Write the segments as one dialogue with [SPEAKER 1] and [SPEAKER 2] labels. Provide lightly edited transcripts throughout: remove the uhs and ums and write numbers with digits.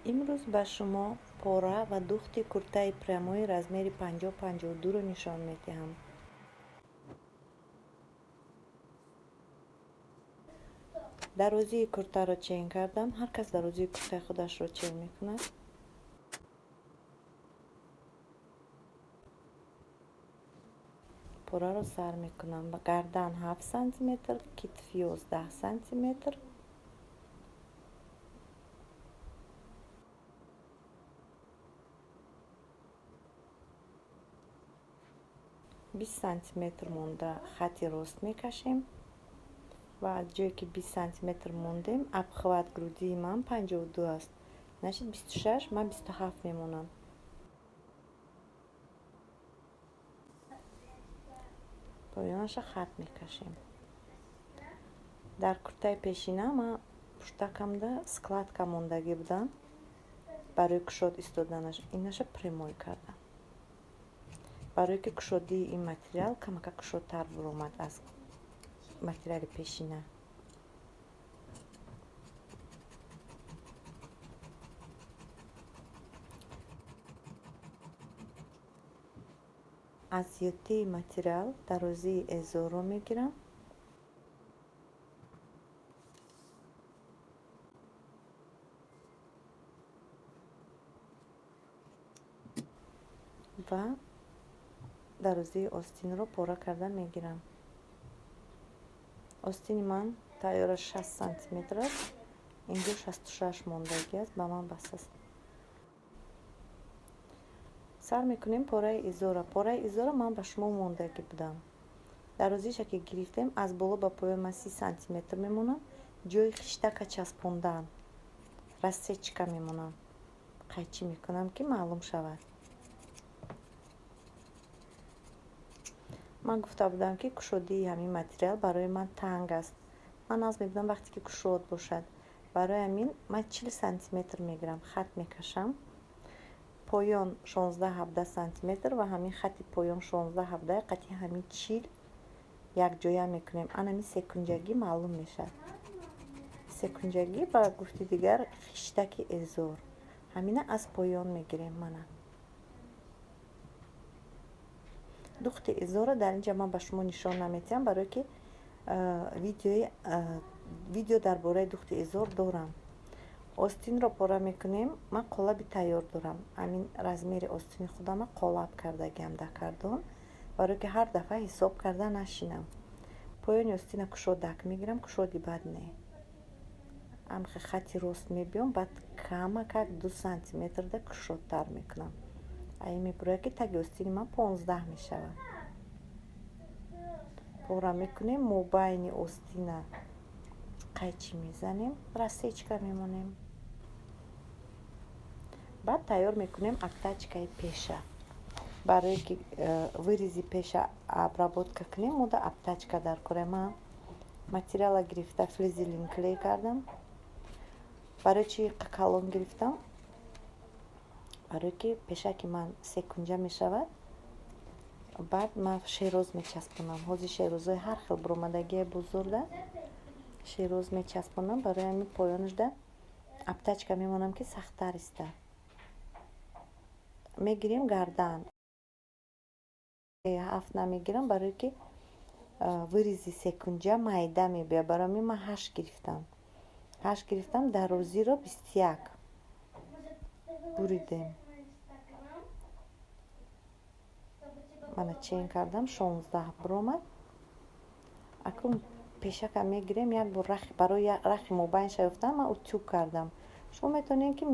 [SPEAKER 1] Имрӯз ба шумо пора ва духти куртаи прямой размери 50-52-ро нишон медиҳам. Дарозии куртаро чен кардам. Ҳар кас дарозии куртаи худашро чен мекунад. Пораро сар мекунам. Гардан 7 сантиметр, китф 11 сантиметр. 20 сантиметр монда хати рост мекашем ва аз ҷое ки 20 сантиметр мондем, обхват грудии ман 52 аст, значит, 26, ман 27 мемонам. Поёнаша хат мекашем. Дар куртаи пешина ман пуштакамда складка мондагӣ будам барои кушод истоданаш. Инаша прямой кардам, барое ки кушодии ин материал камака кушодтар буромад аз материали пешина. Аз зиёдтии материал дарозии эзорро мегирам ва дарозии остинро пора карда мегирам. Остини ман тайёра 60 сантиметр аст, инҷо 66 мондагӣ аст, ба ман бас аст. Сар мекунем пораи изора. Пораи изора ман ба шумо мондагӣ будам. Дарозиша ки гирифтем, аз боло ба поён ман 30 сантиметр мемонам. Ҷои хиштака часпондан рассечка мемонам, қайчӣ мекунам, ки маълум шавад. Ман гуфта будам, ки кушодии ҳамин материал барои ман танг аст. Ман нағз мебинам, вақте ки кушод бошад. Барои ҳамин ман 40 сантиметр мегирам, хат мекашам. Поён 16-17 сантиметр ва ҳамин хати поён 16-17 қати ҳамин 40 якҷоя мекунем. Анами секунҷагӣ маълум мешавад. Секунҷагӣ, ба гуфти дигар, хиштаки эзор. Ҳамина аз поён мегирем. Мана, духти изора дар инҷа ман ба шумо нишон наметиҳам, барое ки видео дар бораи духти изор дорам. Остинро пора мекунем. Ман қолаби тайёр дорам. Ҳамин размери остини худама қолаб кардагиам дар кардон, барое ки ҳар дафъа ҳисоб карда нашинам. Поёни остина кушодак мегирам, кушоди бад не. Амхе хати рост мебиём, баъд камакак 2 сантиметрда кушодтар мекунам. Ай мебурояд, ки таги остини ман 15 мешавад. Пора мекунем, мобайни остина қайчӣ мезанем, рассечка мемонем. Баъд тайёр мекунем обтачкаи пеша. Барое ки вырези пеша обработка кунем, мода обтачка дар кора. Ман материала гирифта, флизелин клей кардам. Барои чи калон гирифтам? Барое ки пешаки ман секунҷа мешавад, баъд ман шероз мечаспонам. Ҳозир шерозҳои ҳар хел буромадагие бузурда, шероз мечаспонам. Барои ҳамин поёнашда обтачка мемонам, ки сахттар истад. Мегирем гардан 7 намегирам, барое ки вырези секунҷа майда мебиёяд. Барои ҳамин ман 8 гирифтам. 8 гирифтам, дарозиро 21 буридем. Мана, чен кардам, 16 буромад. Акнун пешака мегирем як бор барои рахи мобайнша ёфтан. Ман утюг кардам, шумо метавонед, ки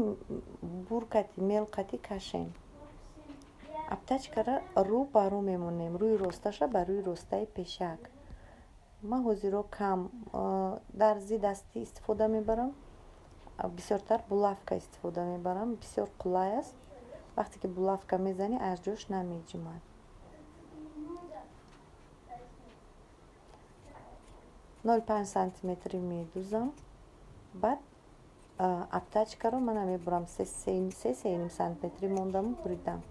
[SPEAKER 1] буркати мелқати кашем. Обтачкара рӯ ба рӯ мемонем, рӯи росташа ба рӯи ростаи пешак. Ман ҳозиро кам дарзи дастӣ истифода мебарам, бисёртар булавка истифода мебарам. Бисёр қулай аст, вақте ки булавка мезанӣ, аз ҷош намеҷумад. 0,5 сантиметрӣ медузам. Баъд обтачкаро мана мебурам, 3-3,5 сантиметрӣ мондаму буридам.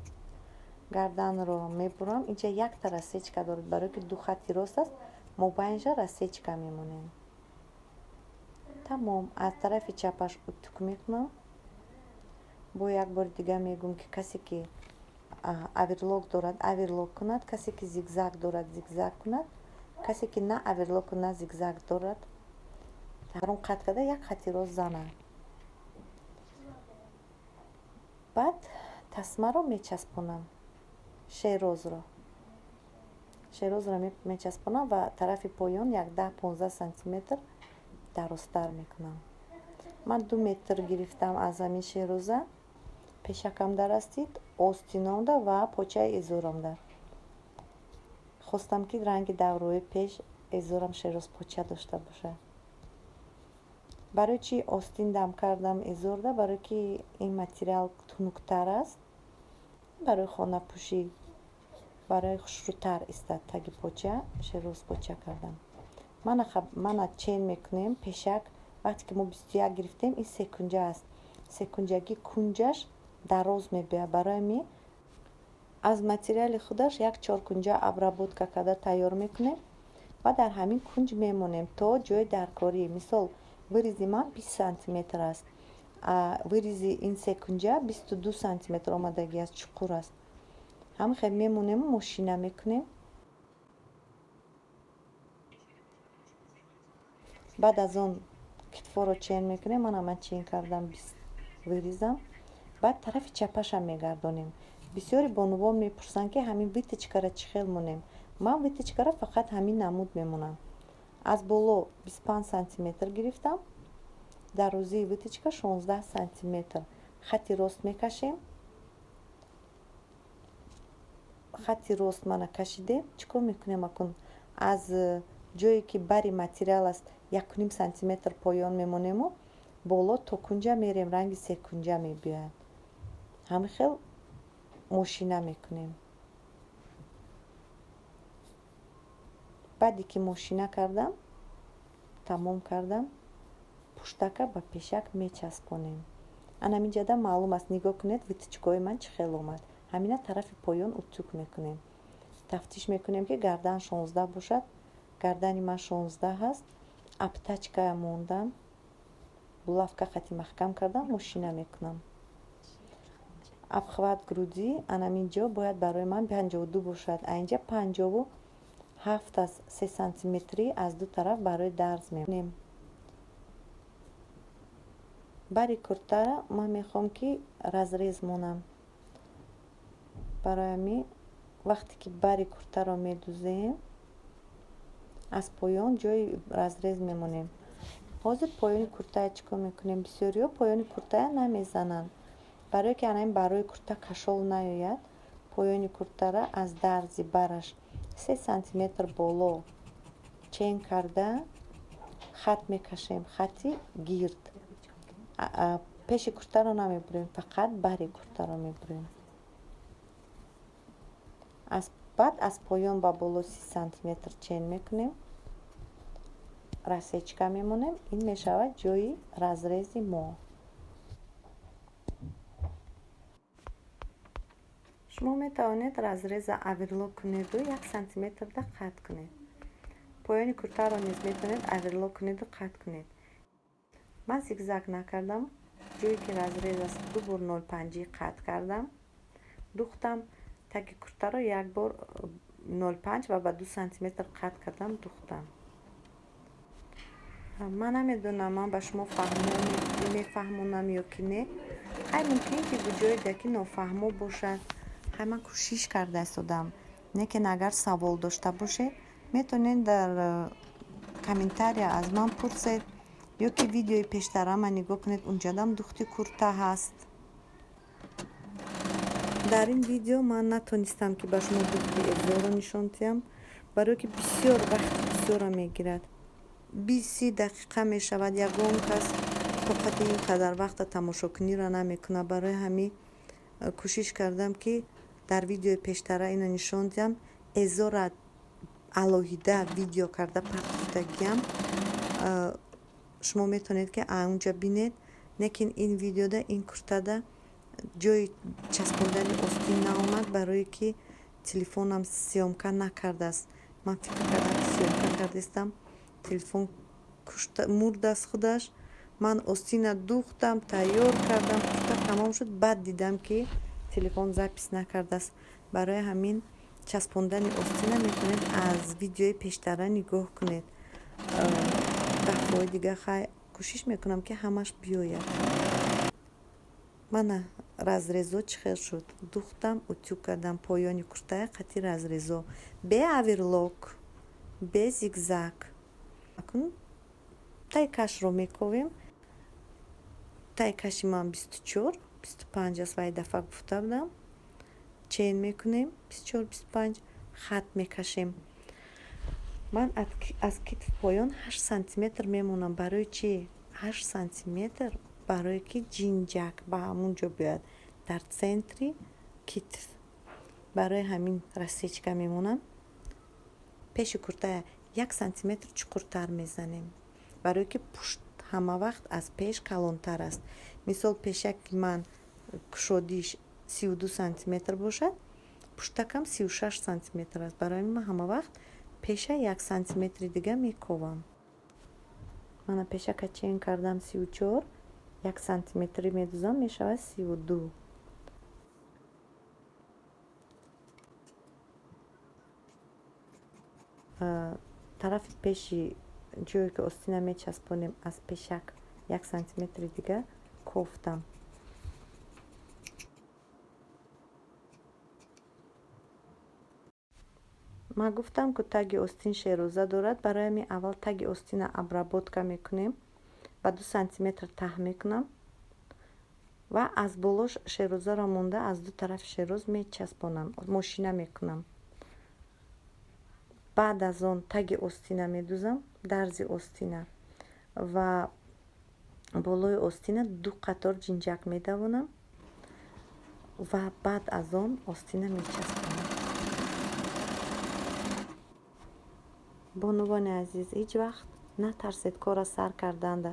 [SPEAKER 1] Гарданро мебурам. Инҷа якта рассечка дорад, барое ки ду хати рост аст, мобайнша рассечка мемонем. Тамом. Аз тарафи чапаш утюг мекунам. Бо як бори дига мегӯм, ки касе ки оверлок дорад, оверлок кунад, касе ки зигзаг дорад, зигзаг кунад, касе ки на оверлоку на зигзаг дорад, дарун қат карда як хати рост занад. Баъд тасмаро мечаспонам, шерозро мечаспонам ва тарафи поён як 10-15 сантиметр дарозтар мекунам. Ман 2 метр гирифтам аз ҳамин шероза. Пешакам дарастид, остиномда ва почаи эзорамда. Хостам, ки ранги даврои пеш эзорам шероз поча дошта бошад. Барои чӣ остин дам кардам эзорда? Барое ки ин материал тунуктар аст, барои хонапӯшӣ, барои хушрӯтар истад таги поча шероз поча кардам. Мана чен мекунем пешак. Вақте ки мо 21 гирифтем, ин секунҷа аст, секунҷагӣ кунҷаш дароз мебиёяд. Барои ҳамин аз материали худаш як чоркунҷа обработка карда тайёр мекунем ва дар ҳамин кунҷ мемонем то ҷои даркорӣ. Мисол, вырез и ман 20 сантиметр аст, вырез и ин секунҷа 22 сантиметр омадагӣ аст, чуқур аст. Ҳамин хел мемонему мошина мекунем. Баъд аз он китфоро чен мекунем. Мана, ман чен кардам 20 вырез ам. Баъд тарафи чапашам мегардонем. Бисёри бонувон мепурсанд, ки ҳамин вытачка ра чӣ хел монем. Ман вытачка ра фақат ҳамин намуд мемонам. Аз боло 25 сантиметр гирифтам, дарозии вытачка 16 сантиметр. Хати рост мекашем. Хати рост мана кашидем. Чӣ кор мекунем акун? Аз ҷое ки бари материал аст, 1,5 сантиметр поён мемонему боло то кунҷа мерем, ранги секунҷа мебиёяд. Ҳамин хел мошина мекунем. Баъде ки мошина кардам, тамом кардам, пуштака ба пешак мечаспонем. Ана ҳаминҷада маълум аст, нигоҳ кунед, вытачка ҳои ман чӣ хел омад. Ҳамина тарафи поён утюг мекунем. Тафтиш мекунем, ки гардан 16 бошад. Гардани ман 16 ҳаст. Обтачка мондам, булавка хати маҳкам кардам, мошина мекунам. Обхват груди анамин ҷо бояд барои ман 52 бошад, а инҷа 57 аст. 3 сантиметрӣ аз ду тараф барои дарз мемонем. Бари куртара ман мехоҳам, ки разрез монам. Барои ҳамин вақте ки бари куртаро медузем, аз поён ҷои разрез мемонем. Ҳозир поёни куртая чӣ кор мекунем? Бисёриҳо поёни куртая намезананд, барое ки анаин барои курта кашол наояд. Поёни куртара аз дарзи бараш 3 сантиметр боло чен карда хат мекашем, хати гирд. Пеши куртаро намебурем, фақат бари куртаро мебурем. Баъд аз поён ба боло 30 сантиметр чен мекунем, рассечка мемонем. Ин мешавад ҷои разрез и мо. Шумо метавонед разрез а оверлок кунеду 1 сантиметрда қатъ кунед. Поёни куртаро низ метавонед оверлок кунеду қатъ кунед. Ман зигзаг накардам. Ҷое ки разрез аст, ду бор 0,5 қатъ кардам, духтам. Таги куртаро як бор 0,5 ва ба 2 сантиметр қатъ кардам, духтам. Ман намедонам, ман ба шумо мефаҳмонам ё ки не. Хай, мумкин ки ҷое ки нофаҳмо бошад. Хай, ман кӯшиш карда истодам. Лекин агар савол дошта бошед, метавонед дар комментария аз ман пурсед ё ки видеои пештарама нигоҳ кунед, унҷадам духти курта ҳаст. Дар ин видео ман натонистам, ки ба шумо духти эзорро нишон диҳам, барое ки бисёр вақти бисёрро мегирад, 20-30 дақиқа мешавад. Ягон кас тоқати ин қадар вақта тамошокуниро намекунад. Барои ҳамин кӯшиш кардам, ки дар видеои пештара ино нишон диҳам. Эзора алоҳида видео карда партофтагиам, шумо метавонед, ки аунҷа бинед. Лекин ин видеода ин куртада ҷои часпондани остин наомад, барое ки телефонам съёмка накардааст. Ман фикр кардам, ки съёмка кардистам, телефон мурдааст худаш. Ман остина духтам, тайёр кардам, курта тамом шуд, баъд дидам, ки телефон запись накардааст. Барои ҳамин часпондани остина метавонед аз видеои пештара нигоҳ кунед. Дафъаҳои дига хай кӯшиш мекунам, ки ҳамаш биёяд. Мана разрезо чӣ хел шуд. Духтам, утюг кардам поёни куртая қати разрезо, бе оверлок, бе зигзаг. Акнун таи кашро мековем. Таи каши ман 24, 25 аст, вай дафъа гуфта будам. Чен мекунем 24, 25, хат мекашем. Ман аз китф поён 8 сантиметр мемонам. Барои чӣ 8 сантиметр? Барое ки ҷинҷак ба ҳамун ҷо биёяд, дар центри китф. Барои ҳамин рассечка мемонам. Пеши куртая 1 сантиметр чуқуртар мезанем, барое ки пушт ҳама вақт аз пеш калонтар аст. Мисол, пешаки ман кушодиш 32 сантиметр бошад, пуштакам 36 сантиметр аст. Барои ҳамин ман ҳама вақт пеша 1 сантиметри дига мековам. Мана пешака чен кардам 34, 1 сантиметри медузам, мешавад 32. Тарафи пеши ҷое ки остина мечаспонем, аз пешак 1 сантиметри дига кофтам. Ман гуфтам, ку таги остин шероза дорад. Барои ҳамин аввал таги остина обработка мекунем, ба 2 сантиметр таҳ мекунам ва аз болош шерозаро монда, аз ду тарафи шероз мечаспонам, мошина мекунам. Баъд аз он таги остина медузам, дарзи остина, ва болои остина ду қатор ҷинҷак медавонам ва баъд аз он остина мечаспонам. Бонувони азиз, ҳеҷ вақт натарсед корра сар карданда.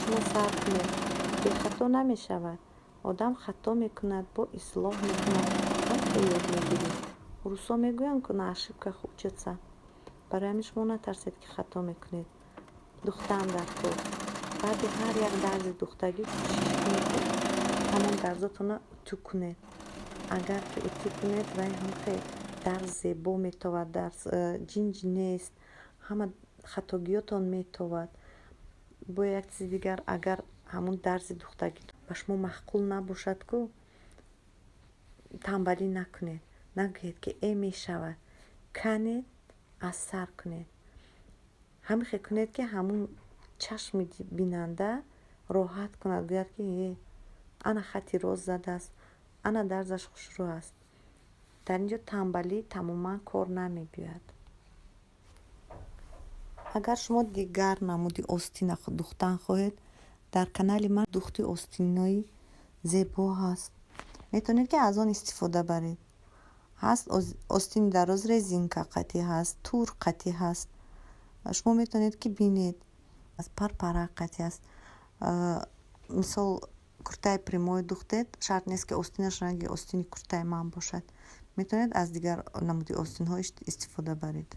[SPEAKER 1] Шумо сар кунед, бехато намешавад. Одам хато мекунад, бо ислоҳ мекунад, ҳамто ёд мегирӣ. Русо мегӯянд ку, на ошибках учатся. Барои ҳамин шумо натарсед, ки хато мекунед. Духтан дар кор. Баъди ҳар як дарзи духтагӣ кӯшиш кунед, ки ҳамон дарзотонро утюг кунед. Агар ки утюг кунед, вай ҳам хел дарз зебо метовад, дарз ҷинҷ нест, ҳама хатогиётон метовад. Бо як чизи дигар, агар ҳамун дарзи духтагӣ ба шумо маъқул набошад ку, танбалӣ накунед, нагӯед, ки э, мешавад. Канед, аз сар кунед, ҳамин хел кунед, ки ҳамун чашми бинанда роҳат кунад, гӯяд, ки э, ана хати рост задааст, ана дарзаш хушрӯ аст. Дар ин ҷо танбалӣ тамоман кор намебиёяд. Агар шумо дигар намуди остина духтан хоҳед, дар канали ман духти остинои зебо ҳаст, метавонед, ки аз он истифода баред. Ҳаст остини дароз, резинка қатӣ ҳаст, тур қатӣ ҳаст, шумо метавонед, ки бинед. Парпарак қатӣ аст. Мисол, куртаи прямой духтед, шарт нест, ки остинаш ранги остини куртаи ман бошад, метавонед аз дигар намуди остинҳо истифода баред.